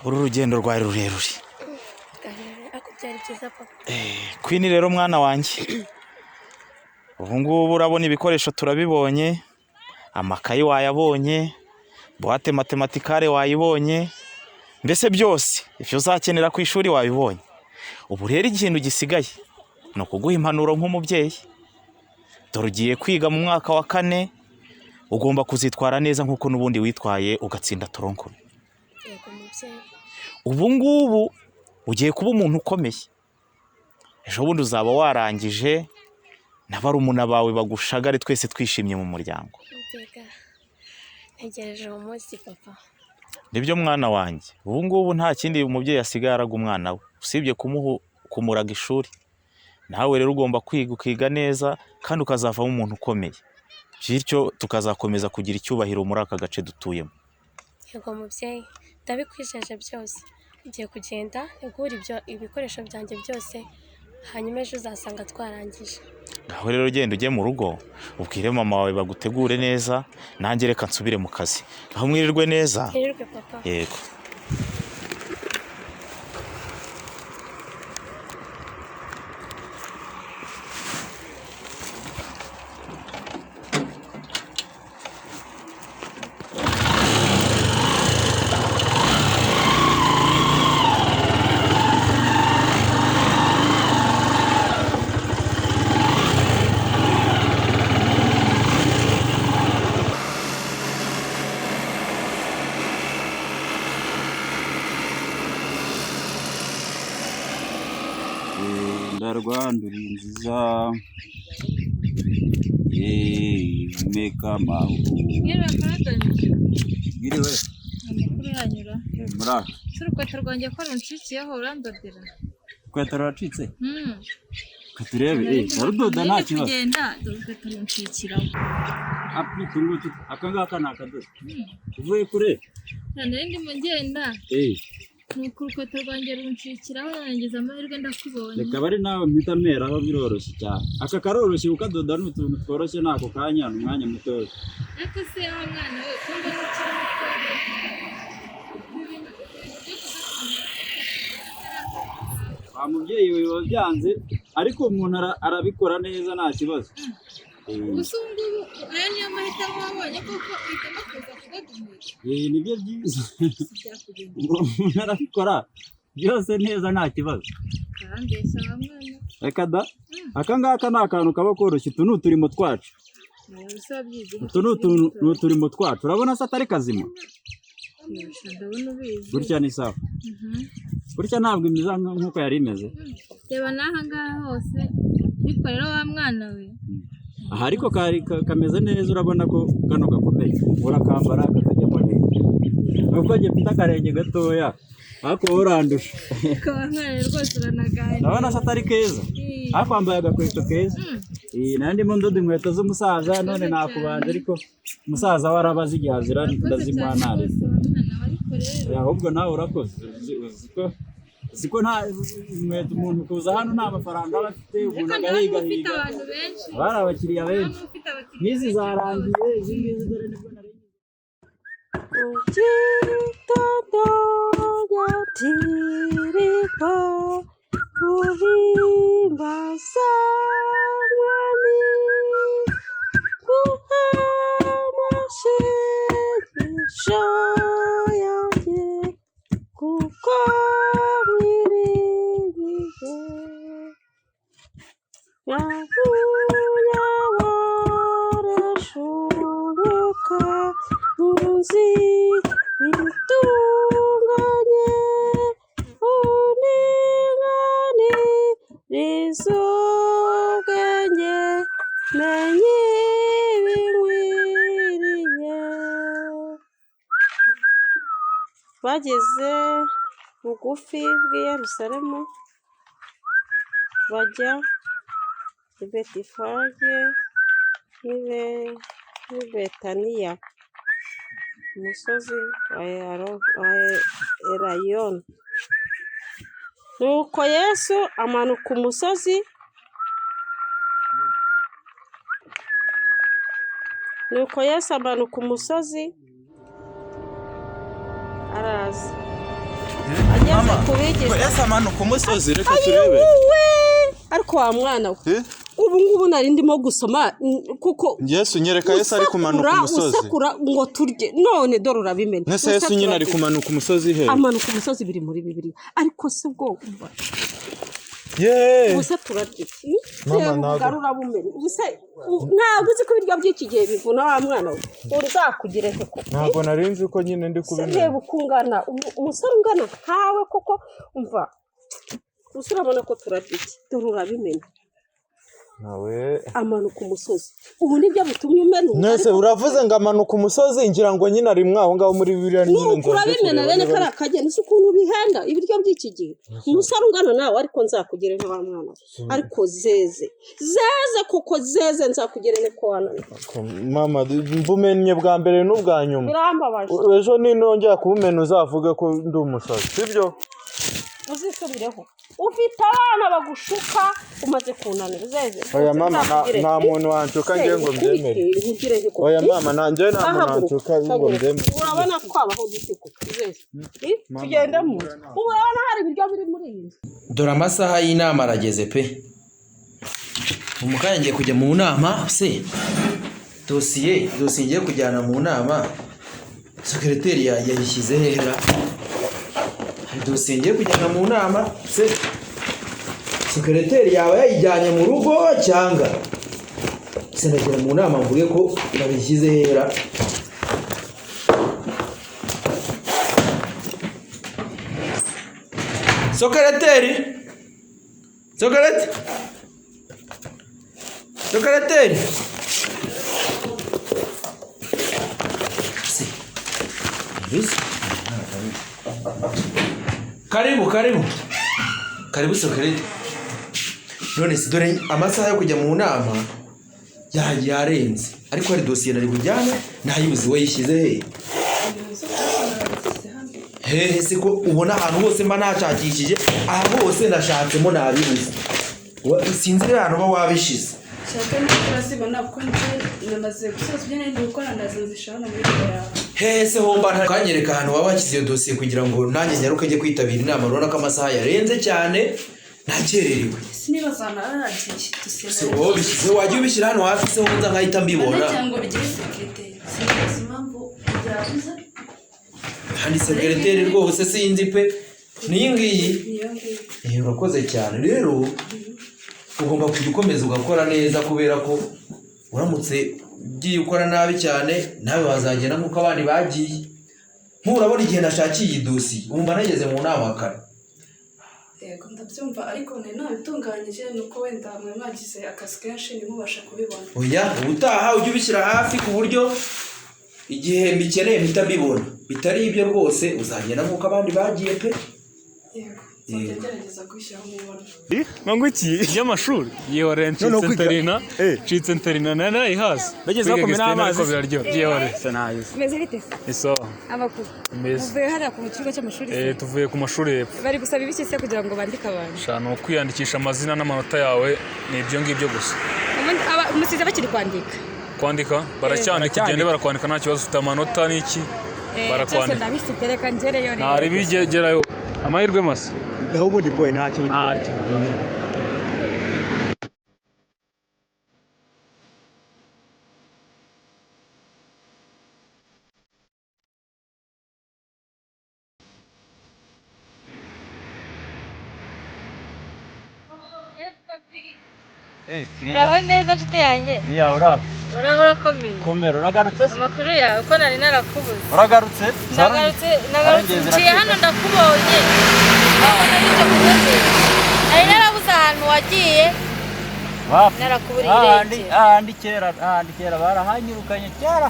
Uru rugendo rwari rurerure. Ariko byari byiza, papa. Queen rero, mwana wanjye, ubu ngubu urabona ibikoresho turabibonye, amakayi wayabonye, boîte mathématicale wayibonye, mbese byose ibyo uzakenera ku ishuri wabibonye. Ubu rero ikintu gisigaye ni ukuguha impanuro nk'umubyeyi. Dore ugiye kwiga mu mwaka wa kane, ugomba kuzitwara neza nk'uko n'ubundi witwaye ugatsinda tronc commun. Yego, mubyeyi. Ubu ngubu ugiye kuba umuntu ukomeye. Ejo bundi uzaba warangije na barumuna bawe bagushagare, twese twishimye mu muryango. Mbega, ntegereje uwo munsi, papa. Nibyo, mwana wanjye. Ubu ngubu nta kindi umubyeyi asigaye araga umwana we usibye kumuha, kumuraga ishuri. Nawe rero ugomba kwiga, ukiga neza kandi ukazavamo umuntu ukomeye, bityo tukazakomeza kugira icyubahiro muri aka gace dutuyemo. Yego mubyeyi, ndabikwijeje byose. Ngiye kugenda ntegure ibyo ibikoresho byanjye byose, hanyuma ejo uzasanga twarangije. Ngaho rero genda ujye mu rugo ubwire mama wawe bagutegure neza, nanjye reka nsubire mu kazi. Aho mwirirwe neza. Mwirirwe, papa. Yego. Ndarwandura nziza, humeka amahoro. Mwiriwe, Karadoni. Mwiriwe. Amakuru yanyura? Muraho. Si urukweto rwanjye ko runshikiyeho, urandodera? Urukweto ruracitse? Hmm. Reka turebe, ndarudoda nta Nari kibazo. kugenda, dore urukweto runshikiraho. Api utu ngutu, aka ngaka ni akadodo. Uvuye kure? Nari ndimo ngenda, nuko urukweto rwanjye runshikiraho, ngize amahirwe ndakubonye. Reka bari nawe mpita mperaho, biroroshye cyane. Aka karoroshye kukadoda, ni utuntu tworoshye, ni ako kanya, ni umwanya mutoya. Ariko se wa mwana we, ko mbona ukiri muto, ibi bintu byo kudoda? Wa mubyeyi we, biba byanze ariko umuntu arabikora neza nta kibazo. Gusa ubu ngubu aya niyo mahitamo wabonye koko, uhitamo kuza kudoda inkweto? Nibyo byiza. Si byakugenda? Umuntu arabikora byose neza nta kibazo. Arambeshya wa mwana. Reka da, aka ngaka ni akantu kaba koroshye, utu ni uturimo twacu. Nawe se wabyigiye? Utu ni utuntu, ni uturimo twacu. Urabona se atari kazima? Ndabona ubizi. Gutya ni sawa. Gutya ntabwo imeze nk'uko yari imeze. Reba n'aha ngaha hose, ariko rero wa mwana we. Aha ariko kari kameze neza, urabona ko kano gakomeye, urakambara kakajyamo neza, nuko njye mfite akarenge gatoya, ariko wowe urandusha. Ko wa mwana we rwose uranaganira. Urabona se atari keza? Ariko wambaye agakweto keza. Nari ndimo ndoda inkweto z'umusaza none Urakoze. Nakubanje, ariko umusaza we arabaza igihe azira. Urakoze Ndazimuha. cyane Ntare. rwose wa mwana we, ariko rero Ahubwo nawe urakoze. Uzi ko nta inkweto, umuntu kuza hano nta mafaranga aba afite, umuntu Ariko ndabona ufite agahigahiga. abantu benshi. Haba hari abakiriya benshi. Ndabona ufite abakiriya Nk'izi benshi. zarangiye, izi ngizi dore nibwo nari. Gitondo tiriko guhimbaza Mwami, guha amashengesho yanjye, kuko mwiringiye. Yavuye umwuka mu nzira itunganye, undinganiriza ubwenge, menye ibinkwiriye. Bageze bugufi bw'i Yerusalemu, bajya i Betifage n'i Betaniya, umusozi wa Elayono. Nuko Yesu amanuka umusozi, nuko Yesu amanuka umusozi araza. Ageze ku bigishwa. Yesu amanuka umusozi, reka turebe. Ayiwe, ariko wa mwana we, Eh? Ubu ngubu nari ndimo gusoma, kuko Yesu, nyereka Yesu ari kumanuka usekura umusozi. Usekura ngo turye, none dore urabimena. Nese Yesu nyine ari Usekura. kumanuka umusozi he? Amanuka umusozi biri muri Bibiliya, ariko si bwo umva. Yeee! Ubu se turarya iki? Mama, Reba, ubugari urabumena. Ubu se ntabwo uzi ko ibiryo by'iki gihe bivuna, wa mwana we? Uzakugire he koko? Ntabwo nari nzi ko nyine ndi Se kubimena. reba uko ungana, umusore ungana nkawe koko. Umva, gusa urabona ko turarya iki? Dore urabimena. Nawe. Amanuka umusozi, ubu nibyo butumye umena ubu. Nese uravuze ngo amanuka umusozi, ngira ngo nyine ari mwaho ngaho muri Bibiliya nyine. Nuko Ngo nze urabimena kureba bene niba kariya kageni, si ukuntu bihenda ibiryo by'iki gihe, umusore ungana nawe. Ariko nzakugire nka wa mwana we. Ariko zeze, zeze koko, zeze, nzakugire niko wananiwe. Mama, mbumennye bwa mbere n'ubwa nyuma. Birambabaje. Ejo ninongera kubumena uzavuge ko ndi umusazi, sibyo? Uzisubireho, ufite abana bagushuka. Umaze kunanira, zeze. Oya mama, nta muntu wanshuka ngewe ngo mbyemere. Oya mama, nanjye nta muntu wanshuka ngo mbyemere. Urabona ko habaho dute koko, zeze? Tugende mu nzu. Ubu urabona hari ibiryo biri muri iyi nzu? Dore amasaha y'inama arageze pe. Mu kanya ngiye kujya mu nama. Se dosiye ngiye kujyana mu nama, sekereteri yayishyize hera? Hari dosiye ngiye kujyana mu nama, se sekereteri yaba yayijyanye mu rugo, cyangwa se ndagera mu nama mvuge ko babishyize hera? Sekereteri, sekereteri, sekereteri. Si mbese karibu, karibu, karibu sekereteri. None se dore amasaha yo kujya mu nama yarenze, ariko hari dosiye nari bujyane ntayibuze. We yishyize hehe? Hehe se ko ubona ahantu hose mba nashakishije, aha hose nashatsemo nabibuze? Sinzi rero ahantu uba wabishize. Shaka niba urazibona, kuko njye namaze gusoza ibyo nari ndi gukora, ndaza nzishyira hano muri biro yawe. Hehe se homba kanyereka ahantu waba washyize iyo dosiye kugira ngo nanjye nyaruke njye kwitabira inama? Urabona ko amasaha yarenze cyane, nakererewe. Sinibaza ahantu haragiye dosiye. Se wowe ubishyize, wajya ubishyira hano hafi se wumva nkahita mbibona. Nagira ngo bigire sécurité, sinibaza impamvu byabuze. Kandi sekereteri rwose sinzi pe, niyi ngiyi? Niyo ngiyo. Eh, urakoze cyane. Rero ugomba kujya ukomeza ugakora neza, kubera ko uramutse ugiye ukora nabi cyane nawe wazagenda nk'uko abandi bagiye. Nk'urabona igihe nashakiye iyi dosiye, wumva nageze mu nama kare. Yego, ndabyumva, ariko nari nabitunganyije, ni uko wenda mwe mwagize akazi kenshi ntimubashe kubibona. Oya, ubutaha ujye ubishyira hafi ku buryo igihe mbikeneye mpita mbibona. Bitari ibyo rwose uzagenda nk'uko abandi bagiye pe. Yego, nzajya ngerageza kubishyiraho mubona. Ngo iki? By'amashuri yihoreye. Noneho Ncitse kwiga- interina, ncitse interina nari narayihaze. Bageze Kwiga bakomera externe amazi ariko se? biraryoha, byihoreye. Sinayizi. Meze bite se? Ni sawa. Amakuru? Meza. Muvuye hariya ku kigo cy'amashuri se? Eh, tuvuye ku mashuri hepfo. Bari gusaba ibiki se kugira ngo bandike abantu? Sha, ni ukwiyandikisha amazina n'amanota yawe, ni ibyo ngibyo gusa. Ubundi musize bakiri kwandika? Kwandika baracyandika, ugende barakwandika, nta kibazo, ufite amanota n'iki. Eh, byose Barakwandika. ndabifite, reka ngereyo rero. Ntari bigerayo, amahirwe masa. Naho ubundi boy ntacyo. Ntacyo. Uraho neza nshuti yanjye? Iya, uraho. Uraho, urakomeye? Komera, uragarutse se? Amakuru yawe ko nari narakubuze? Uragarutse? Nagarutse, nagarutse. Zarongeye. Nciye hano ndakubonye, ndabona nicyo kubaze, nari narabuze ahantu wagiye. Wapi? Narakuburiye Hahandi irengero. hahandi kera barahanyirukanye kera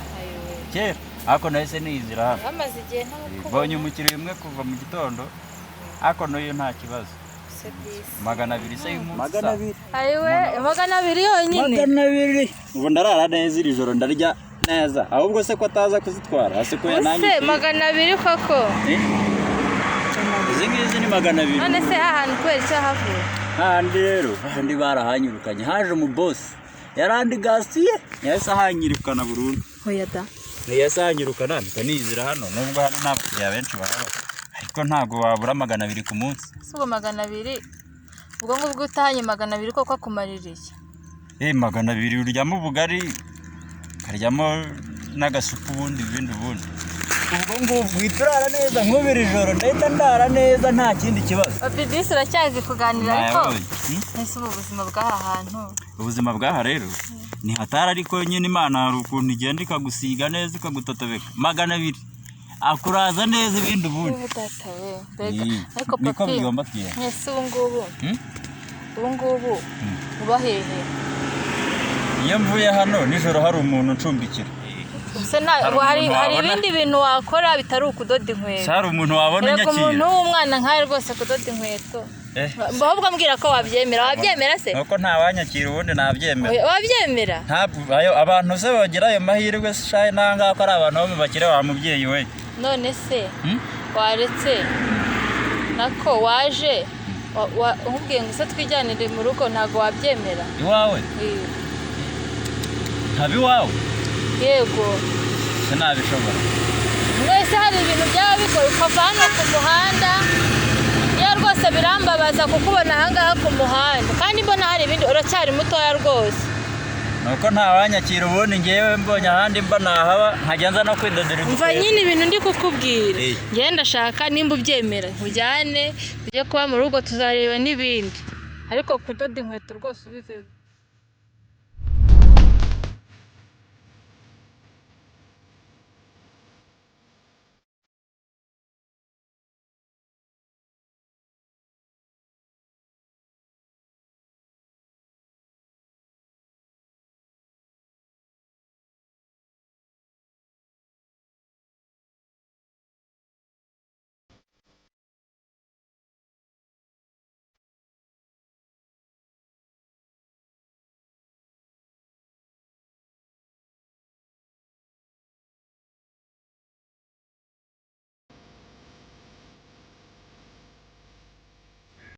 kera, ariko nahise niyizira hano. Bamaze igihe ntarakubona. Mbonye umukiriya umwe kuva mu gitondo, ariko n'uyu nta kibazo. Se disi. 200 se y'umunsi? 200. Ayiwe, 200 yonyine? 200. Ubu ndarara neza iri joro, ndarya neza. Ahubwo se ko ataza kuzitwara hasi ko Use yanangiye? 200 koko? Izi ngizi ni 200. None se ahantu kubera icyo havuye? Hahandi rero, hahandi barahanyirukanye, haje umubosi yarandigasiye, yahise ahanyirukana burundu. Oya da! Yahise ahanyirukana, mpita niyizira hano, nubwo hano nta bakiriya benshi bahaba. Ariko ntabwo wabura 200 ku munsi. Si ubwo 200, ubwo ngubwo utahanye 200 koko akumarira iki? 200 uryamo ubugari, ukaryamo n'agasupu, ubundi ibindi ubundi. Ubwo ngubwo uhita urara neza, nk'ubira ijoro ndahita ndara neza nta kindi kibazo. Papi disi uracyazi kuganira ariko. Nayabonye. Ese ubu buzima bw'aha hantu? Ubuzima bw'aha rero ni hatari, ariko nyine Imana hari ukuntu igenda ikagusiga neza ikagutotobeka. 200 akuraza neza ibindi ubundi. Yewe data we, mbega. Ariko Niko papi, bigomba kugenda. Ese ubu ngubu, ubu ngubu uba hehe? Iyo mvuye hano nijoro hari umuntu uncumbikira. Ese Hari hari umuntu hari wabona- ibindi bintu wakora bitari ukudoda inkweto? Hari umuntu wabona Erega umuntu unyakira. w'umwana nkawe rwose kudoda inkweto. Ahubwo mbwira ko wabyemera, wabyemera se? Nuko ntawanyakira ubundi nabyemera. Oya, wabyemera? Ntabwo abantu se bagira ayo mahirwe shaye nanga ko ari abantu bo mu bakire wa mubyeyi we. None se waretse nako waje nkubwiye ngo se twijyanire mu rugo, ntabwo wabyemera? Iwawe? Ntaba iwawe? Yego. Sinabishobora. Mwese hari ibintu byaba bigoye ukava hano ku muhanda. Iyo rwose birambabaza kukubona ahangaha ku muhanda, kandi mbona hari ibindi, uracyari mutoya rwose. Nuko ntawanyakira ubundi ngewe mbonye ahandi mba nahaba nkajya nza no kwidodera Umva udukweto. nyine ibintu ndi kukubwira, njyewe ndashaka nimba ubyemera nkujyane ujye kuba mu rugo, tuzareba n'ibindi, ariko kudoda inkweto rwose ubivemo.